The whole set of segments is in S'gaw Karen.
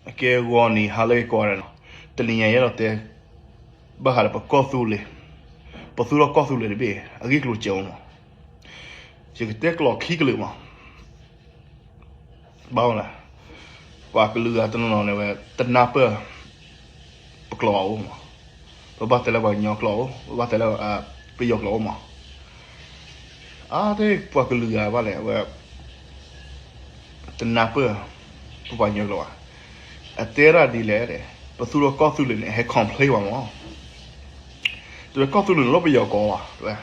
အကဲဂီၤနံၤဟါလၢအဂ့ၤကိးဂၤဒဲးနီၤ, တနံၤညါယအဲၣ်ဒိးတဲ ဘၣ်ဃးဒီးပကီၢ်သူလ့ၤ, ပသူထီၣ်ကီၢ်သူလ့ၤတဘ့ၣ် အဂ့ၢ်ကျိၤစဲးအိၣ်မး, ယကတဲကျိာ်ခံကလုာ်မး, ဘၣ်ဝဲလၢ ပှၤကလုာ်ဂၤတနီၤနီၤန့ၣ်ဝဲ တနၢ်ပၢၢ် ပကျိာ်အိၣ်မး, ပဘၣ်တဲလၢပှၤကညီကျိာ်အိၣ်, ပဘၣ်တဲလၢ ပယီၤကျိာ်အိၣ်မး, အါတက့ၢ်ပှၤကလုာ်ဂၤဘၣ်လဲၣ် အဝဲ တနၢ်ပၢၢ် ပပှၤကညီကျိာ်ဘၣ်, အတဲဒၣ်ဒ်လဲၣ်, ပသူထီၣ်ကီၢ်သူလ့ၤန့ၣ် ဟဲ complain ဘၣ်မး, တဝဲကီၢ်သူလ့ၤန့ၣ်လီၤပယီၤကီၢ်ဘၣ်, တဝဲ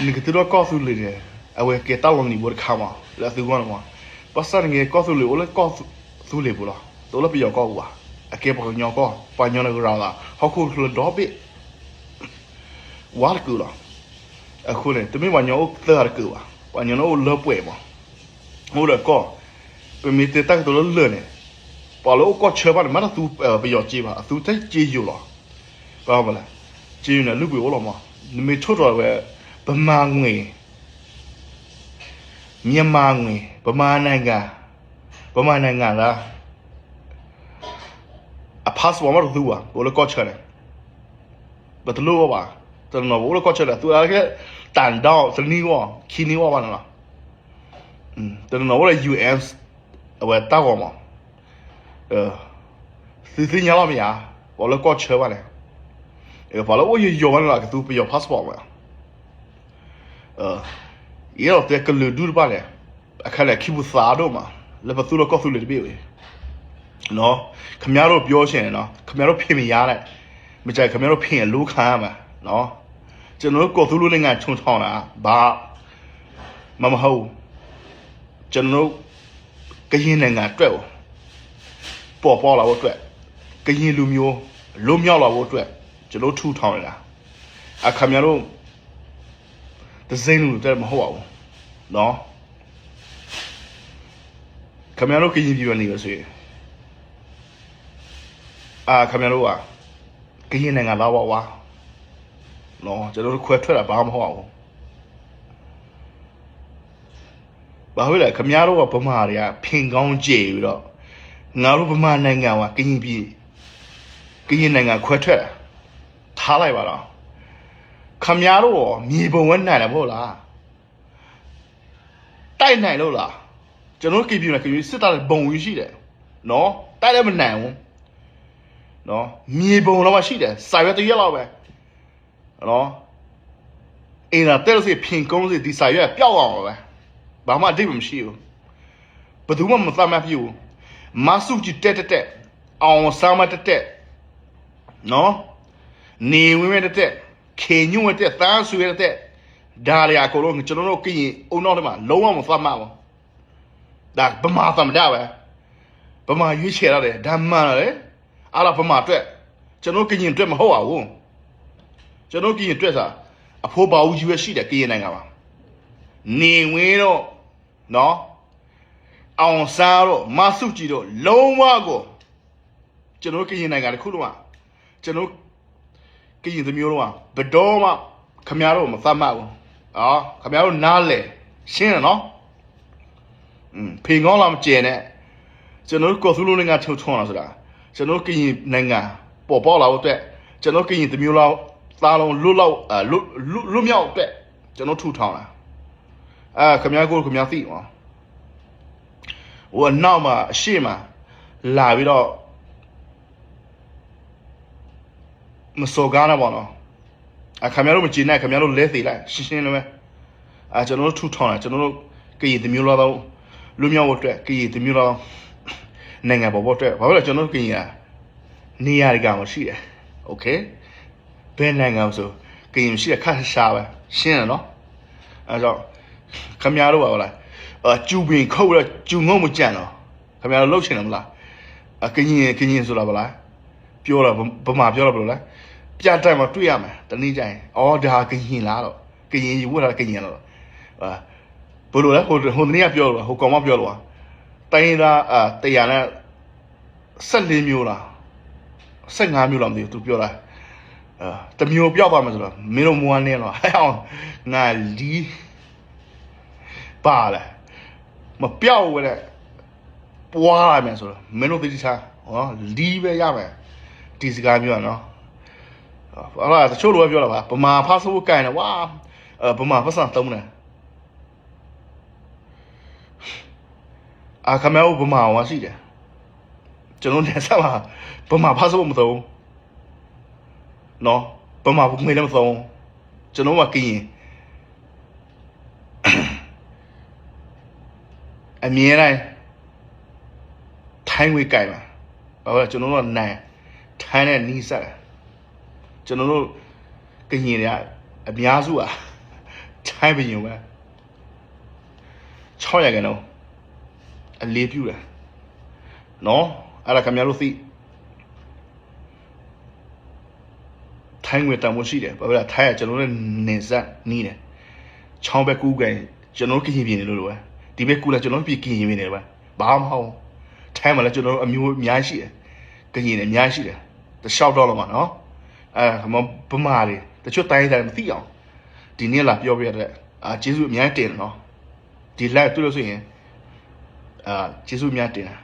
နကသူထီၣ်ကီၢ်သူလ့ၤန့ၣ် အဝဲကဲတၢ်လီၤနံၤဖိတခါမး လၢအသုဂီၢ်န့ၣ်မး, ဘၣ်ဆၣ်နကဲကီၢ်သူလ့ၤအိၣ်လၢကီၢ်သူလ့ၤပူၤလီၤ, တအိၣ်လၢပယီၤကီၢ်ပူၤဘၣ်, အကဲပှၤကညီကီၢ်, ပှၤကညီန့ၣ်ကရၤလီၤ ဟီၣ်ခိၣ်ချၢဒီဘ့ၣ် ဝါတကုာ်လီၤ, အဃိန့ၣ် တမ့ၢ်ပှၤကညီအိၣ်သၢဂၤတကုာ်ဘၣ်, ပှၤကညီန့ၣ်အိၣ်လၢပှဲၤမး, အိၣ်ဒီးကီၢ်, ပမ့ၢ်တဲတၢ်ကတိၤလၢလၢာ်န့ၣ်, ပှၤလၢအိၣ်ကီၢ်ဆၢဘၣ်န့ၣ် မ့ၢ်တသူပယီၤစ့ဘၣ်, အသူတၢ်စ့ယိာ်လီၤ, ဘၣ်မလဲၣ်, စ့ယိာ်န့ၣ် လုၢ်ပှ့ၤအိၣ်လီၤမး, နမ့ၢ်ထိၣ်ထီၣ်ဝဲ ဗမာငွေ, မြန်မာငွေ, ဗမာနိုင်ငံ, ဗမာနိုင်ငံသား အ passport မ့ၢ်တသူဘၣ်, ပအိၣ်လၢကီၢ်ဆၢန့ၣ်, ပတလိၣ်ဘၣ်, တနီၤနီၤပအိၣ်လၢကီၢ်ဆၢဒီး သူအါကဲ တၢ်ဒီတနံၣ်ဂီၢ် ခံနံၣ်ဂီၢ်ဘၣ်န့ၣ်လီၤ, တနီၤနီၤအိၣ်ဒီး UN အဝဲတၢ်ဂီၤမး, သုသ့ၣ်ညါလီၤမ့ၢ်ဧါ, ပှၤလၢကီၢ်ဆၢဘၣ်န့ၣ်, ပှၤလၢအိၣ်ယိာ်ယိာ်ဘၣ်န့ၣ်လီၤ ကသူပယီၤ passport မး ယအဲၣ်ဒိးတဲကလုာ်ဒူၣ်တဖၣ်န့ၣ်, အခါန့ၣ် ခံပူၤသးဒိၣ်မး, လၢပသူထီၣ်ကီၢ်သူလ့ၤတဘ့ၣ်ဝဲ, ခင်ဗျားတို့ပြောချင်တယ်နော်, ခင်ဗျားတို့ ဖင်မယားနဲ့, မကြာခင် ခင်ဗျားတို့ ဖင်အလိုခံရမယ်နော်, ကျွန်တော်တို့ ကော်သူလူလင်က ထုံထောင်တာ ဘာမှမဟုတ်ဘူး, ကျွန်တော်တို့ ကရင်နိုင်ငံအတွက်ကို ပေါ်ပေါက်လာဖို့အတွက်, ကရင်လူမျိုး လွတ်မြောက်လာဖို့အတွက် ကျွန်တော်တို့ ထူထောင်နေတာ, ခင်ဗျားတို့ တစိမ့်လူတမဟုတ်ပါဘူးနော်, ခင်ဗျားတို့ ကရင်ပြည်မှာနေလို့ဆိုရင်, အာ ခင်ဗျားတို့က ကရင်နိုင်ငံသားပါဝါ, ကျွန်တော်တို့ ခွဲထွက်တာ ဘာမှမဟုတ်ပါဘူး, ဘာဖြစ်လဲ ခင်ဗျားတို့က ဗမာတွေက ဖင်ကောင်းကျယ်ပြီးတော့ ငါတို့ ဗမာနိုင်ငံမှာ ကရင်ပြည် ကရင်နိုင်ငံခွဲထွက်တာ ထားလိုက်ပါတော့, ခင်ဗျားတို့ရော မြေပုံဝဲနိုင်တယ်မဟုတ်လား, တိုက်နိုင်လို့လား, ကျွန်တော်တို့ ကရင်ပြည်မှာ ကရင်စစ်တပ် ဘုံကြီးရှိတယ်နော်, တိုက်လည်းမနိုင်ဘူးနော်, မြေပုံတော့မှရှိတယ်, စာရွက်တစ်ရွက်လောက်ပဲနော်, အိမ်သာတက်လို့ရှိရင် ဖင်ကုန်းလို့ရှိရင် ဒီစာရွက်ပျောက်သွားမှာပဲ, ဘာမှအဓိပ္ပာယ်မရှိဘူး, ဘယ်သူမှ မသတ်မှတ်ဖြစ်ဘူး, မန်းစုကြည် တက်တက်တက်, အောင်ဆန်း မ တက်တက်နော်, နေဝင်း မ တက်တက်, ခင်ညွန့် မ တက်, သန်းရွှေ မ တက်, ဒါတွေအကုန်လုံး ကျွန်တော်တို့ ကရင်အုံနောက်ထဲမှာ လုံးဝ မသတ်မှတ်ဘူး, ဒါဗမာသမ္မတပဲ, ဗမာရွေးချယ်ထားတယ်, ဒါမှန်တယ်, အဲ့ဒါဗမာအတွက်, ကျွန်တော်တို့ ကရင်အတွက် မဟုတ်ပါဘူး, ကျွန်တော်တို့ ကရင်အတွက်သာ အဖိုးဘၣ်ဦးကြီးပဲရှိတယ် ကရင်နိုင်ငံမှာ, နေဝင်းတို့နော်, အောင်ဆန်းတို့ မန်းစုကြည်တို့ လုံးဝကို ကျွန်တော်တို့ ကရင်နိုင်ငံတစ်ခုလုံးမှာ ကျွန်တော်တို့ ကရင်တစ်မျိုးလုံးမှာ ဘယ်တော့မှ ခင်ဗျားတို့ မသတ်မှတ်ဘူး, ခင်ဗျားတို့ နားလည်ရှင်းတယ်နော်, ဖင်ကောင်းလာမကျဲနဲ့, ကျွန်တော်တို့ ကော်သူလူလင်က ထုံထောင်တာဆိုတာ ကျွန်တော်တို့ ကရင်နိုင်ငံ ပေါ်ပေါက်လာဖို့အတွက်, ကျွန်တော်တို့ ကရင်တစ်မျိုးလုံး သားလုံး လွတ်လောက် လွတ် လွတ် လွတ်မြောက်အတွက် ကျွန်တော် ထူထောင်တာ, အဲ ခင်ဗျားကို ခင်ဗျားသိမှာ, ဟို အနောက်မှာ အရှေ့မှာ လာပြီးတော့ မစော်ကားနဲ့ပေါ့နော်, ခင်ဗျားတို့ မကျေနပ် ခင်ဗျားတို့ လဲသေလိုက် ရှင်းရှင်းလေးပဲ, ကျွန်တော်တို့ ထူထောင်တာ ကျွန်တော်တို့ ကရင်တစ်မျိုးလုံး လွတ်မြောက်ဖို့အတွက် ကရင်တစ်မျိုးလုံး နိုင်ငံပေါ်ဖို့အတွက်, ဘာဖြစ်လို့လဲ ကျွန်တော်တို့ ကရင်က နေရာတကာမှာရှိတယ်, okay, ဘယ်နိုင်ငံမှာဆို ကရင်ရှိတယ် ခပ်ရှားရှားပဲ, ရှင်းတယ်နော်, အဲဒါကြောင့် ခင်ဗျားတို့ပါလား, ကျူပင်ခုတ်ပြီးတော့ ကျူငုံမကြံတော့ ခင်ဗျားတို့ လုပ်ချင်တယ်မလား, ကရင် ကရင်ဆိုတာပါလား, ပြောတာ ဗမာပြောတာဘယ်လိုလဲ, ပြတိုက်မှာတွေ့ရမယ် တနေ့ကျရင်, အော် ဒါကရင်လားတော့, ကရင်ရေဝတ်ထားတဲ့ ကရင်လားတော့, ဘယ်လိုလဲ ဟို ဟိုတနေ့ကပြောလို့ပါ, ဟိုကောင်မပြောလို့ပါ, တိုင်းရင်းသား အဲ တစ်ရာနဲ့ ဆယ့်လေးမျိုးလား, ဆယ့်ငါးမျိုးလား မသိဘူး သူပြောတာ, အဲ တစ်မျိုးပျောက်သွားမယ်ဆိုတော့ မင်းတို့ မွေးနံ လို့, ငါလီ ပါလဲ, မပျောက်ဘူးတဲ့, ပွါလာမယ်ဆို မင်းတို့သတိထား လီပဲရမယ် ဒီစကားမျိုးနော် တချို့လိုပဲပြောတာပါ ဗမာ passport ကိုင်နေ ဝါ ဗမာ ပိုက်ဆံသုံးနေ အခါမျိုး ဗမာဝါရှိတယ် ကျွန်တော်နယ်စပ်မှာ ဗမာ passport မသုံးဘူးနော် ဗမာငွေလည်းမသုံးဘူး ကျွန်တော်တို့ကကရင် အမြဲတမ်း ထိုင်းငွေကိုင်မှာ ဘာလို့လဲ ကျွန်တော်တို့ကနိုင် ထိုင်းနဲ့နီးစပ်တယ် ကျွန်တော်တို့ကရင်တွေကအများစုက ထိုင်းဘုရင်ပဲ ခြောက်ရာခိုင်နှုန်း အလေးပြုတယ်နော် အဲ့ဒါခင်ဗျားတို့သိ ထိုင်းငွေတန်ဖိုးရှိတယ် ဘာဖြစ်လဲ ထိုင်းကကျွန်တော်တို့နဲ့နယ်စပ်နီးတယ် ချောင်းဘက်ကူးကြရင် ကျွန်တော်တို့ကရင်ပြည်နယ်လိုလိုပဲ ဒီဘက်ကူးလာကျွန်တော်တို့ပြည်ကရင်ပြည်နယ်လိုပဲ ဘာမှမဟုတ်ဘူး ထိုင်းမှာလည်းကျွန်တော်တို့အမျိုးအများကြီးရှိတယ် ကရင်တွေအများကြီးရှိတယ် တလျှောက်တော့လို့မှာနော် အဲ ဗမာတွေ တချို့တိုင်းရင်းသားတွေမသိအောင် ဒီနေ့လာပြောပြတဲ့ အာ ကျေးဇူးအများကြီးတင်တယ်နော် ဒီ live တွေ့လို့ဆိုရင် အာ ကျေးဇူးအများတင်တယ်